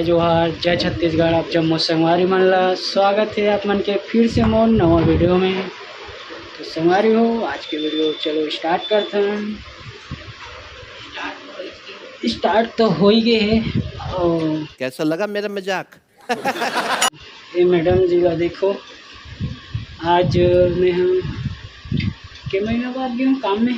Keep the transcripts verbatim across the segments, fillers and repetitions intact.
जोहार, जय छत्तीसगढ़। आप जम्मो संगवारी मन ला स्वागत है आप मन के फिर से मोर नवा वीडियो में। तो संगवारी हो, आज के वीडियो चलो स्टार्ट करते हैं। स्टार्ट तो हो ही गए है। और कैसा लगा मेरा मजाक? ये मैडम जी ला देखो, आज मैं हम के महीना बाद गए हूँ काम में। ए,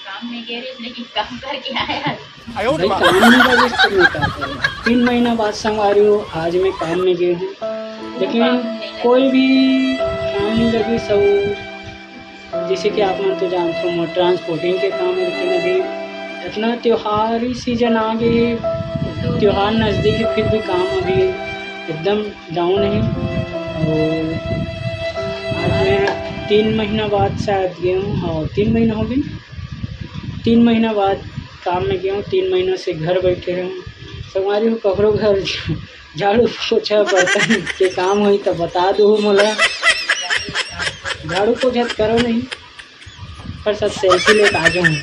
काम में गए रहे, लेकिन काम करके आया। भाई, काम नहीं लगे तो नहीं काम करे। तीन महीना बाद संगवारी हो, आज मैं काम में गए हूँ, लेकिन कोई भी काम नहीं लगे। सब जैसे कि आप मन तो जानते हो, मैं ट्रांसपोर्टिंग के काम है, लेकिन अभी इतना त्योहारी सीजन आ गए, त्योहार नज़दीक है, फिर भी काम अभी एकदम डाउन है। और आज मैं तीन महीना बाद शायद गया हूँ, हाँ, तीन महीना हो गए, तीन महीना बाद काम में गया हूँ, तीन महीना से घर बैठे रहे हूँ। संगवारी हो, ककरो घर झाड़ू पोछा बर्तन के काम होई त बता दो मोला। झाड़ू पोछा त करो नहीं, पर सब सेल्फी लेके आ जाऊँ।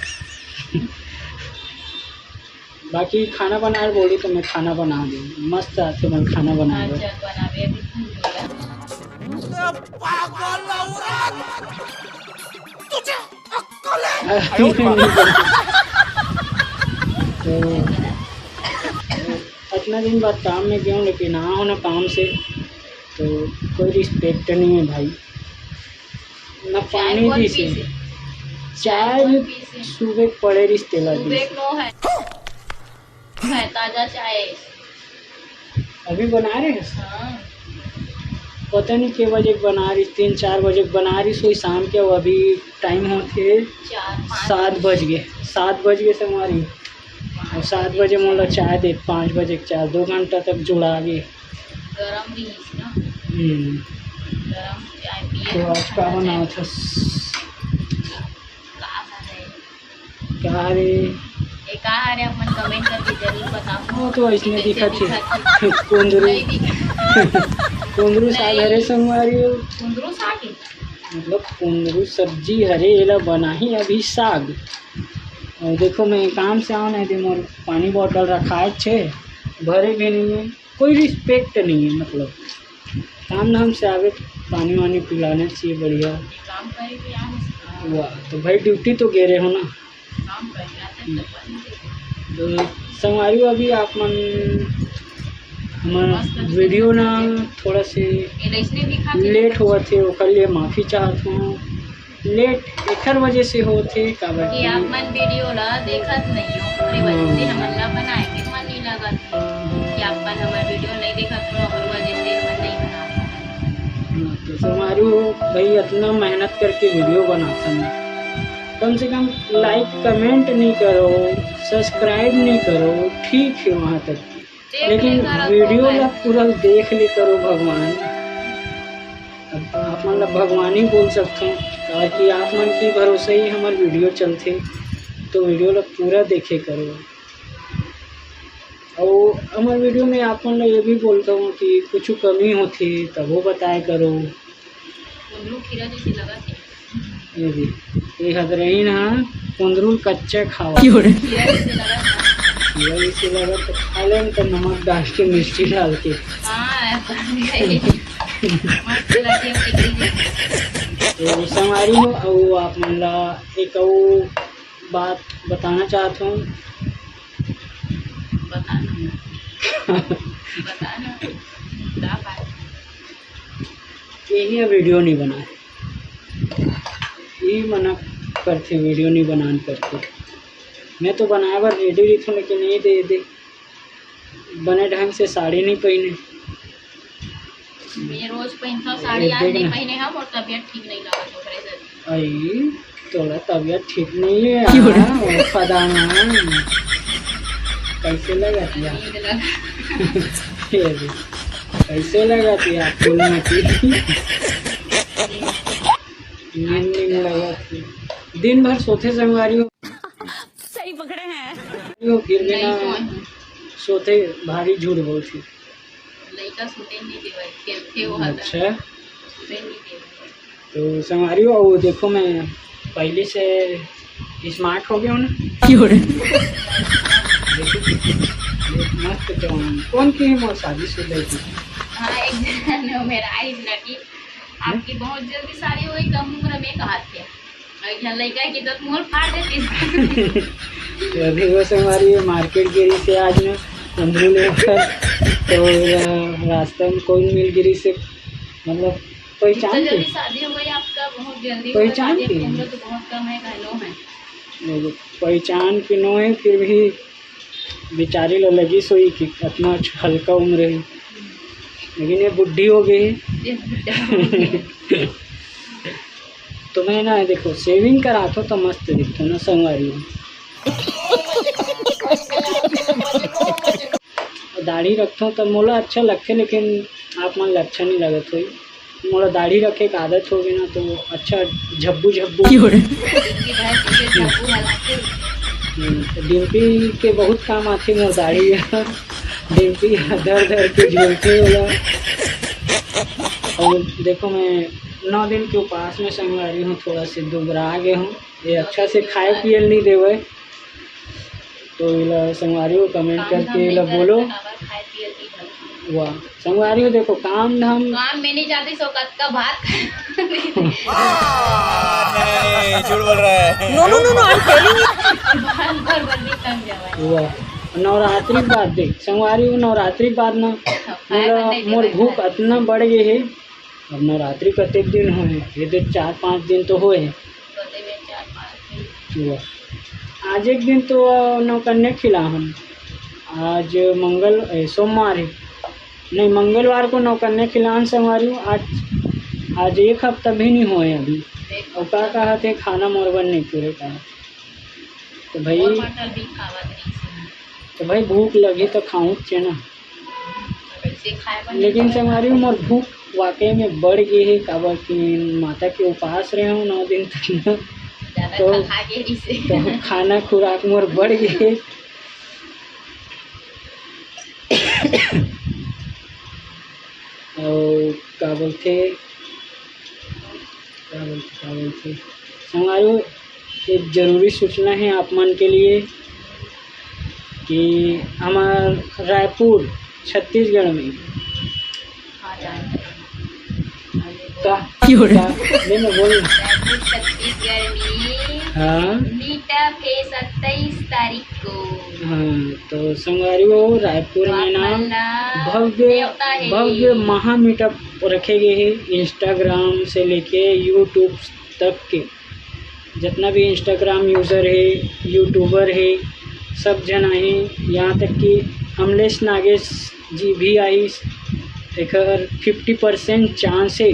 बाकी खाना बनाए बोली तो मैं खाना बना दूँ, मस्त आथे मैं खाना बनाए। अच्छा, बनावे अभी भूल गया। तो इतना दिन बाद काम में गया हूँ, लेकिन आ हो ना काम से, तो कोई रिस्पेक्ट नहीं है भाई। ना पानी भी से, चाय भी सुबह पड़े रिस तेला भी से। है ताजा चाय। अभी बना रहे हैं। हाँ। पता नहीं के बजे बना रही, तीन चार बजे बना रही सोई शाम के। वो अभी टाइम होते चार, पाँच। सात बज गए, सात बज गए संगवारी। और सात बजे मोला चाय दे, पाँच बजे के चाय, दो घंटा तक जुड़ा गए। गरम रहीस ना। हम्म। गरम चाय पिए तो आज का बनावत हस? का हरे? का हरे? ए, का हरे, आप मन कमेंट करके जरूर बताओ। वो तो ऐसने कि कैसे दिखत हे। दिखत हे। कुंदरू। नहीं दिखत। कुंदरू साग नहीं। हरे संगवारी हो। कुंदरू साग हे? मतलब कुंदरू सब्जी हरे, एला बनाही अभी साग। और देखो, मैं काम से आऊँ नहीं दे, मोर पानी बॉटल रखाए छे, भरे भी नहीं है, कोई रिस्पेक्ट नहीं है। मतलब काम धाम से आवे, पानी वानी पिलाना चाहिए बढ़िया। काम करे के यहाँ है। वाह, तो भाई ड्यूटी तो गे रहे हो ना? काम करे के आता है, तो पानी दे दे। तो संगवारी हो, अभी आप मन हमर मस्त वीडियो ना थोड़ा से ये तो इसने भी खा के लेट होवत हे, ओकर लिए माफी चाहत हूँ। लेट एखर वजह से होथे, काबर कि कि आप मन वीडियो ला देखत नहीं हो, ओकरे वजह से हाँ। हमन ला बनाए के मन नहीं लगत हे कि आप मन हमर वीडियो नहीं देखत हो, ओकर वजह से हमन नहीं बना पाए। हाँ, तो संगवारी हो भाई, इतना मेहनत करके वीडियो बनाथन, कम से कम लाइक कमेंट नहीं करो, सब्सक्राइब नहीं करो, ठीक है वहाँ तक, देख लेकिन ले करो वीडियो तो ला पूरा देख ले करो भगवान। अब आप मन ला भगवान ही बोल सकथों, काबर कि आप मन के भरोसे ही हमर वीडियो चलथे, तो वीडियो ला पूरा देखे करो। और हमर वीडियो में आप मन ला ये भी बोलता हूँ कि कुछ कमी होथे तभो बताए करो। कुंदरू खीरा जैसे लगत हे। ये भी, ये हदरहीन हा, कुंदरू कच्चा खावा। क्यों रे? खीरा जैसे लगत हे। खीरा जैसे लगत तो खा लेन तो नमक डाल के, मिर्ची डाल के। हाँ, बन गई। मस्त लगे, बिगड़ी गई। तो संगवारी हो, अउ आप मन ला एक अउ बात बताना चाहत हूँ। बताना। बताना। का बात? यही वीडियो नहीं बनाए, ये मना करथे, वीडियो नहीं बनान करथे। मैं तो बनाए बर रेडी रहिथों, लेकिन नहीं दे दे, बने ढंग से साड़ी नहीं पहने। मैं रोज पहनता हूँ साड़ी, ये आज देख नहीं ना। पहने हम, और तबीयत ठीक नहीं लगा तो ओकरे से। आई, तोरा तबीयत ठीक नहीं है, क्यों रे? हाँ, वो फदाना। कैसे लगा दिया? नींद लगा। ये भी। कैसे लगा दिया फूल मती? नींद नहीं लगा थी। दिन भर सोते संगवारी हो। सही पकड़े हैं। हो फिर भी नहीं ना सोए हूँ। सोते भारी झूठ बोलती। लइका सुते नहीं देवय, खेलथे वो हा। अच्छा। सुते नहीं देवय। तो संगवारी हो, वो देखो, मैं पहले से स्मार्ट हो गया हूँ ना। क्यों रे? देखो, मस्त जवान। कौन की है मोर शादी से लड़की? हाँ, एक जन मेरा आई लड़की, आपकी बहुत जल्दी शादी हो गई, कम उम्र में कहा थे। एक जन लड़का की तो मोर फाड़ देती। अभी वो संगवारी मार्केट गिरी से आज मैं कुंदरू लेकर, तो रास्ता में कौन मिल गिरी से, मतलब पहचान के, शादी हो गई आपका बहुत जल्दी, पहचान के तो बहुत कम है, घायलों है। पहचान के नो है, फिर भी बेचारी ला लगी सोई कि इतना हल्का उम्र है, लेकिन ये बुढ़ी हो गई। तो मैं ना देखो सेविंग कराथो तो मस्त दिखथो ना संगवारी। दाढ़ी रखथो तो मोला अच्छा लगथे, लेकिन आप मन ला अच्छा नहीं लगत होई। मोला दाढ़ी रखे के आदत हो गई ना, तो अच्छा झब्बू झब्बू। डिम्पी के बहुत काम आथे मोर दाढ़ी। डिम्पी धर धर के झूलते होला। और देखो, मैं नौ दिन के उपास में संगवारी हूँ, थोड़ा से दुबरा गए हूँ। ये अच्छा से खाए पिए नहीं देवे, तो इला संगवारी हो कमेंट करके इला बोलो। वाह संगवारी हो, देखो काम धाम काम में नहीं जाते, सो कत का भात नहीं, झूठ बोल रहा है। No, no, no, no, I'm telling you। वाह, नवरात्रि के बाद देख संगवारी हो, नवरात्रि के बाद ना मोर भूख इतना बढ़ गई है। अब नवरात्रि कतेक दिन होए? ये देख, चार पाँच दिन तो होए। आज एक दिन तो नौकन्या खिला हम। आज मंगल, सोमवार है, नहीं, मंगलवार को नौकन्या खिलान संगवारी। आज, आज एक हफ्ता भी नहीं होए अभी। और का कहा थे, खाना मोर बर नहीं पूरे कहा। तो भाई, तो भाई भूख लगी तो खाऊं चे ना। लेकिन संगवारी मोर भूख वाकई में बढ़ गई है, काबर कि माता के उपास रहे हूँ नौ दिन तक ना। तो, तो खाना खुराक मोर बढ़ गई है। और का बोलते, का बोलते, का बोलते संगवारी, एक जरूरी सूचना है आप मन के लिए कि हमार रायपुर छत्तीसगढ़ में का, का, नहीं, नहीं, बोल। हाँ। मीटअप है सत्ताईस तारीख को। हाँ, तो संगवारी हो, रायपुर में ना भव्य, भव्य महा मीटअप रखे गए हैं। इंस्टाग्राम से लेके यूट्यूब तक के जितना भी इंस्टाग्राम यूजर है, यूट्यूबर है, सब जन आए हैं। यहाँ तक कि अमलेश नागेश जी भी आई। एक फिफ्टी परसेंट चांस है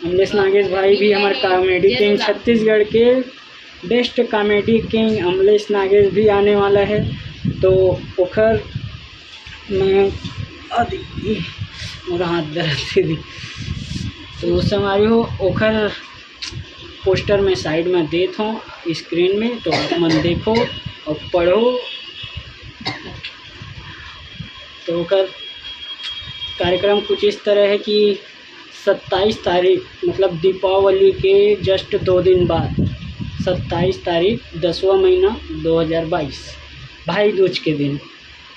अमलेश नागेश भाई भी हमारे कॉमेडी किंग छत्तीसगढ़ के best comedy king Amlesh Nagesh भी आने वाला है। तो ओखर मैं अरे, मोर हाथ दर्द दे दी। तो संगवारी हो, ओखर पोस्टर में साइड में देत हूँ स्क्रीन में, तो आप मन देखो और पढ़ो। तो ओकर कार्यक्रम कुछ इस तरह है कि सत्ताईस तारीख, मतलब दीपावली के जस्ट दो दिन बाद, सत्ताईस तारीख, दसवां महीना, दो हज़ार बाईस, भाई दूज के दिन,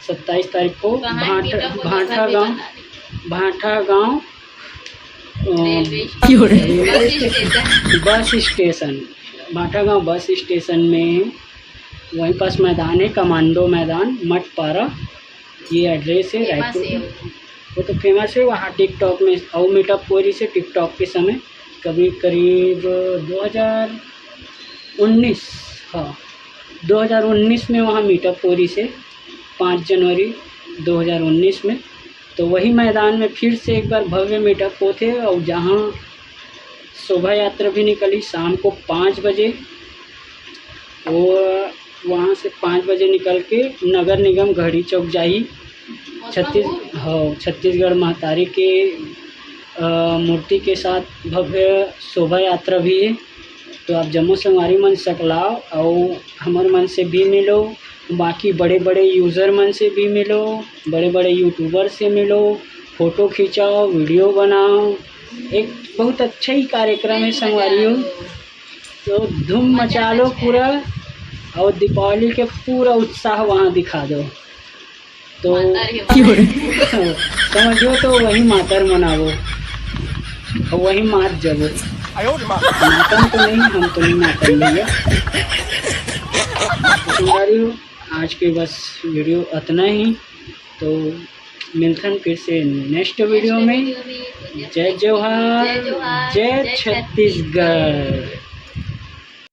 सत्ताईस तारीख को भाठा गांव, भाठा गांव बस स्टेशन, भाठा गांव बस स्टेशन में, वहीं पास मैदान है, कमांडो मैदान, मटपारा, ये एड्रेस है रायपुर। वो तो फेमस है वहाँ टिकटॉक में, और मीटअप हो रही से टिकटॉक के समय कभी करीब दो हज़ार उन्नीस, हाँ, दो हज़ार उन्नीस में वहाँ मीटअप हो रही से, पाँच जनवरी दो हज़ार उन्नीस में। तो वही मैदान में फिर से एक बार भव्य मीटअप होते और जहाँ शोभा यात्रा भी निकली शाम को पाँच बजे। वो वहाँ से पाँच बजे निकल के नगर निगम घड़ी चौक जाही। छत्तीस हाँ, छत्तीसगढ़ महतारी के मूर्ति के साथ भव्य शोभा यात्रा भी है। तो आप जम्मो संगवारी मन सकलाओ और हमर मन से भी मिलो, बाकी बड़े बड़े यूजर मन से भी मिलो, बड़े बड़े यूट्यूबर से मिलो, फोटो खींचाओ, वीडियो बनाओ। एक बहुत अच्छा ही कार्यक्रम है संगवारी हो। तो धूम मचा लो पूरा और दीपावली के पूरा उत्साह वहाँ दिखा दो। तो समझो तो वही मातर मनाबो और वही मात जबो। मातन तो नहीं, हम तो नहीं मातन भैया। तो संगवारी हो, आज के बस वीडियो अतना ही। तो मिलथन फिर से नेक्स्ट वीडियो में। जय जोहार, जय छत्तीसगढ़।